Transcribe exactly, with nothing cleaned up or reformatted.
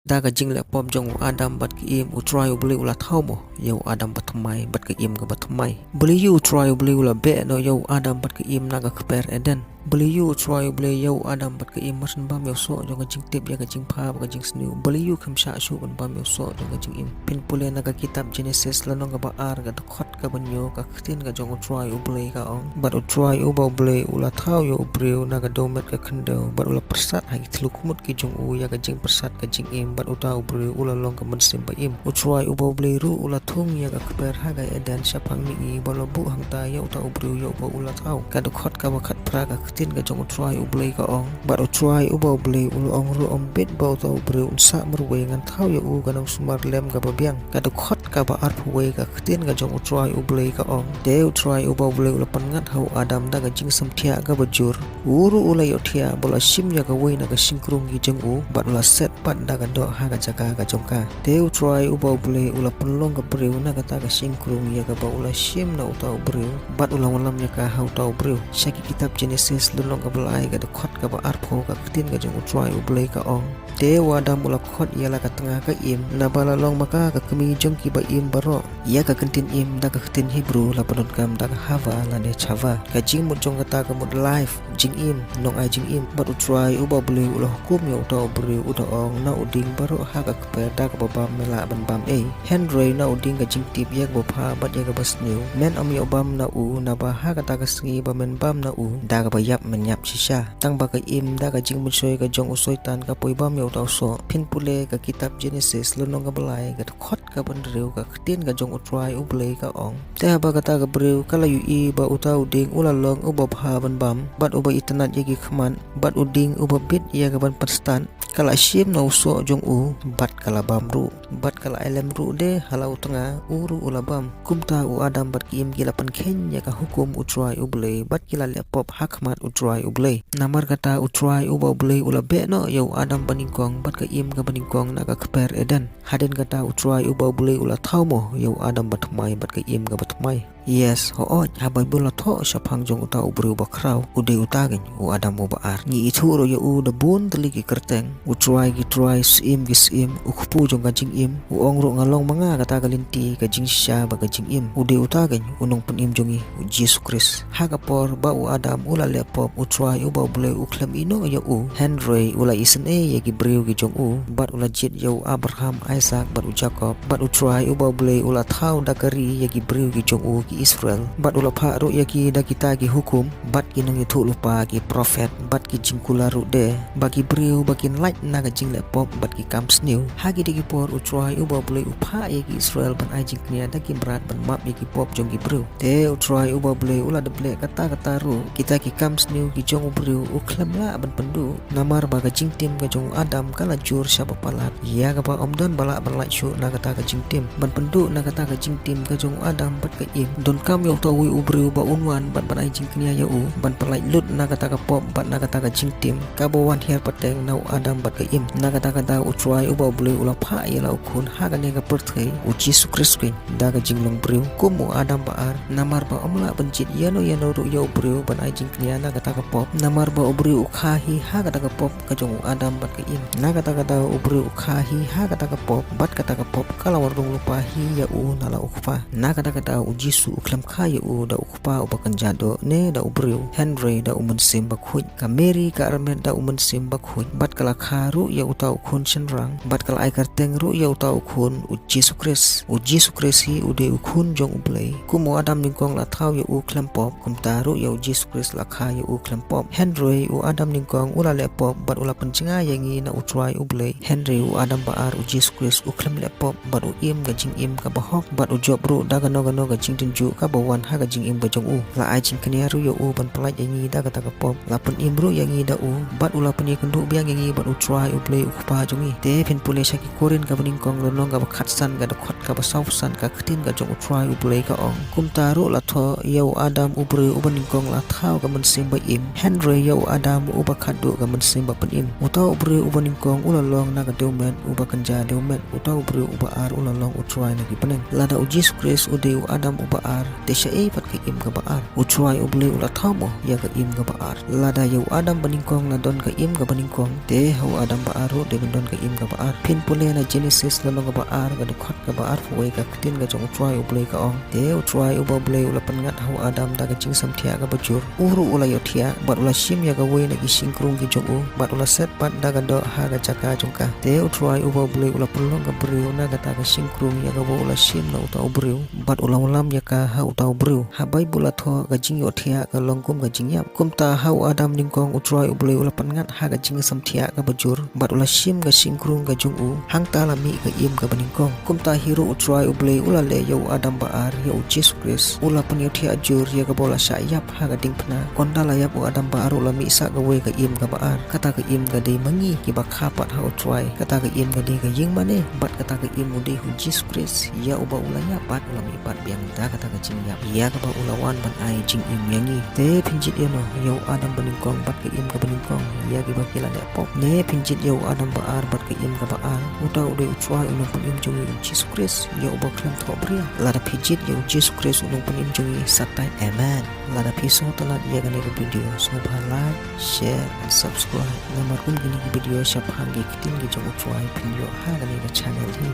Da ka jingleh pop jong u Adam bad ka Im, u Trai U Blei u la thaw mo ïa u Adam bathymmai bad ka Im ka bathymmai. Balei u Trai U Blei u la beh noh ïa u Adam bad ka Im na ka kper Eden? Balei u Trai U Blei ïa u Adam bad ka Im mar shen bam ïa u soh jong ka jingtip ïa ka jingpha bad ka jingsniew? Balei u khlem shah shuh ban bam ïa u soh jong ka jingim? Phin pule na ka kitab Genesis lynnong kaba ar ka dkhot kaba hynñiew, ka ktien ka jong u Trai U Blei ka ong: Bad u Trai uba U Blei u la thaw ïa u briew na ka dewmet ka khyndew, bad u la pyrsad ha ki thlukmut ki jong u ïa ka jingpyrsad ka jingim, bad uta u briew u la long ka mynsiem ba im. U Trai uba U Blei ruh u la thung ïa ka kper ha ka Eden shaphang mihngi, bad u la buh hangta ïa uta u briew ïa uba u la thaw. Ka dkhot kaba khatphra, ka ktien ka jong u Trai U Blei ka ong: Bad u Trai uba U Blei u la ong ruh, ym bit ba uta u briew un sah marwei, ngan thaw ïa u ka nongsumar lem kaba biang. Ka dkhot kaba arphew wei, ka ktien ka jong u Trai U Blei ka ong: Te u Trai uba U Blei u la pynngat ha u Adam da ka jingsngewthiah kaba jur. U ruh u la ïohthiah, bad u la shim ïa kawei na ka shynkrung ki jong u, bad u la set pat da ka doh ha ka jaka ka jong ka. Te u Trai uba U Blei u la pynlong ka briew na kata ka shynkrung ïa kaba u la shim na uta u briew, bad u la wallam ïa ka ha uta u briew. Sha ki kitab Genesis lynnong kaba lai, ka dkhot kaba arphew, ka ktien ka jong u Trai U Blei ka ong: Te u Adam u la khot ïa la ka tnga ka Im, naba la long ma ka ka kmie jong kiba im baroh. Ïa ka kyntien im da ka ktien Hebru la pyndonkam da ka Hava lane Chava. Ka jingmut jong kata ka mut life, jingim, nongai jingim. Bad u Trai uba U Blei u la hukum ïa uta u briew, u da ong: Na u dieng baroh ha ka kper da kaba bam me lah ban bam ei, hynrei na u dieng ka jingtip ïa kaba bha bad ïa kaba sniew, men ym ïoh bam na u, naba ha kata ka sngi ba men bam na u, da kaba ïap men ïap shisha. Tang ba ka im da ka jingmynshoi ka jong u Soitan ka poi bam ïa uta u soh. Phin pule ka kitab Genesis lynnong kaba lai, ka dkhot kaba hynriew, ka ktien ka jong u Trai U Blei ka ong: Te haba kata ka briew ka la ïohi ba uta u dieng u la long uba bha ban bam, bad uba itynnad ïa ki khmat, bad u dieng uba bit ïa ka ban pynstad, ka la shim na u soh jong u, bad ka la bam ruh, bad ka la ai lem ruh de ha la u tnga, u ruh u la bam. Kumta u Adam bad ka Im ki la pynkheiñ ïa ka hukum u Trai U Blei, bad ki la leh pop ha khmat u Trai U Blei. Namar kata u Trai uba U Blei u la beh noh ïa u Adam banyngkong bad ka Im ka banyngkong na ka kper Eden. Hadien kata u Trai uba U Blei u la thaw mo ïa u Adam bathymmai bad ka Im ka bathymmai. Yes, hooid, ha Baibl la thoh shaphang jong uta u briew bakhraw, u dei uta kein u Adam uba ar. Ngi ithuh ruh ïa u da bun tylli ki kyrteng: U Trai ki trai, Syiem ki syiem, U Kpu jong ka jingim. U ong ruh: Nga long ma nga kata ka lynti, ka jingshisha bad ka jingim. U dei uta kein u Nongpynim jong ngi, u Jisu Khrist. Ha ka por ba u Adam u la leh pop, u Trai uba U Blei u khlem ïehnoh ïa u, hynrei u la isynei ïa ki briew ki jong u, bad u la jied ïa u Abraham, Isaac bad u Jakob. Bad u Trai uba U Blei u la thaw da ka ri ïa ki briew ki jong u ki Israel, bad u la phah ruh ïa ki da kita ki hukum, bad ki nongïathuhlypa, ki prophet, bad ki jingkular ruh de, ba ki briew ba kin lait na ka jingleh pop bad ki kam sniew. Ha kine ki por u Trai uba U Blei u phah ïa ki Israel ban ai jingkñia da ki mrad ban map ïa ki pop jong ki briew. Te u Trai uba U Blei u la dep leh katta katta ruh. Kita ki kam sniew ki jong u briew u khlem lah ban pynduh, namar ba ka jingtim ka jong u Adam ka la jur shaba palat, ïa kaba ym don ba lah ban lait shuh na kata ka jingtim. Ban pynduh na kata ka jingtim ka jong u Adam bad ka Im, donkam ïa uta uwei u briew ba un wan bad ban ai jingkñia ïa u, ban pynlait lut na kata ka pop bad na kata ka jingtim kaba wan hiar pateng na u Adam bad ka Im. Na kata kata u Trai uba U Blei u la phah ïa la u Khun ha kane ka pyrthei, u Jisu Khrist kein, da ka jinglong briew kum u Adam ba ar, namar ba ym lah ban jied ïano ïano ruh ïa u briew ban ai jingkñia na kata ka pop, namar ba u briew u kha hi ha kata ka pop ka jong u Adam bad ka Im. Na kata kata u briew u kha hi ha kata ka pop, bad kata ka pop ka la wan rung lypa hi ïa u na la u Kpa. Na kata kata u Jisu u khlem kha ïa u da u Kpa uba kynja doh ne da u briew, hynrei da u Mynsiem Bakhuid. Ka Meri ka armet da u Mynsiem Bakhuid, bad ka la kha ruh ïa uta u khun shynrang, bad ka la ai kyrteng ruh ïa uta u khun u Jisu Khrist. U Jisu Khrist hi u dei u Khun jong U Blei. Kum u Adam nyngkong la thaw ïa u khlem pop, kumta ruh ïa u Jisu Khrist la kha ïa u khlem pop. Hynrei u Adam nyngkong u la leh pop bad u la pynjngai ïa ngi na u Trai U Blei. Hynrei u Adam ba ar, u Jisu Khrist, u khlem leh pop bad u im ka jingim kaba hok, bad u jop ruh da kano kano ka jingtynjuh kaba wan ha ka jingim ka jong u. La ai jingkñia ruh ïa u ban pynlait ïa ngi da kata ka pop. La pynim ruh ïa ngi da u, bad u la pynïakynduh biang ïa ngi bad u Trai U Blei u Kpa jong ngi. Te phin pule sha ki Korinth kaba nyngkong lynnong kaba khatsan, ka dkhot kaba sawphew san, ka ktien ka jong u Trai U Blei ka ong: Kumta ruh la thoh, ïa u Adam u briew uba nyngkong la thaw ka mynsiem ba im, hynrei ïa u Adam uba khatduh ka mynsiem ba pynim. Uta u briew uba nyngkong u la long na ka dewmet uba kynja dewmet, uta u briew uba ar u la long u trai na ki bneng. Lada u Jisu Khrist u dei u Adam uba ar, te shaei pat ka im kaba ar? U Trai U Blei u la thaw mo ïa ka im kaba ar? Lada ïa u Adam banyngkong la don ka im kaba nyngkong, te ha u Adam ba ar ruh dei ban don ka im kaba ar. Phin pule na Genesis lynnong kaba ar, ka dkhot kaba arphew wei, ka ktien ka jong U Trai U Blei ka ong: Te U Trai uba U Blei u la pynngat ha u Adam da ka jingsamthiah kaba jur. U ruh u la ïohthiah, bad u la shim ïa kawei na ki shynrung ki jong u, bad u la set pat da ka doh ha ka jaka jong ka. Te U Trai uba U Blei u la pynlong ka briew na kata ka shynrung ïa kaba u la shim na uta u briew, bad u la wallam ïa ka ha uta u briew. Ha Baibl la thoh ka jingïohthiah ka long kum ka jingïap. Kumta ha u Adam nyngkong U Trai U Blei u la pynngat ha ka jingsamthiah kaba jur, bad u la shim ka shynrung ka jong u, hangta la mih ka im kaba nyngkong. Kumta hi ruh U Trai U Blei u la leh ïa u Adam ba ar, ïa U Jisu Khrist, u la pynïohthiah jur ïa kaba u la shah ïap ha ka diengphna. Ynda la ïap u Adam ba ar ruh la mih sa kawei ka im kaba ar. Kata ka im ka dei ma ngi kiba kha pat ha U Trai. Kata ka im ka dei ka ïing mane, bad kata ka im u dei U Jisu Khrist, ïa uba u la ïap bad u la mih pat biang. Da kata ka jingïap, ïa kaba u la wan ban ai jingim ïa ngi. Te phin jied ïano ïa u Adam banyngkong bad ka im kaba nyngkong, ïa kiba ki la leh pop? Ne phin jied ïa u Adam ba ar bad ka im kaba ar? Uta u dei U Trai U Nongpynim jong ngi U Jisu Khrist, ïa uba khlem thohbria. Lada phi jied ïa U Jisu Khrist U Nongpynim jong ngi, sa type amen. Lada phi sngewtynnad ïa kane ka video, sngewbha like, share and subscribe. Namar kum kine ki video shaphang ki ktien ki jong U Trai phin ïoh ha kane ka channel hi.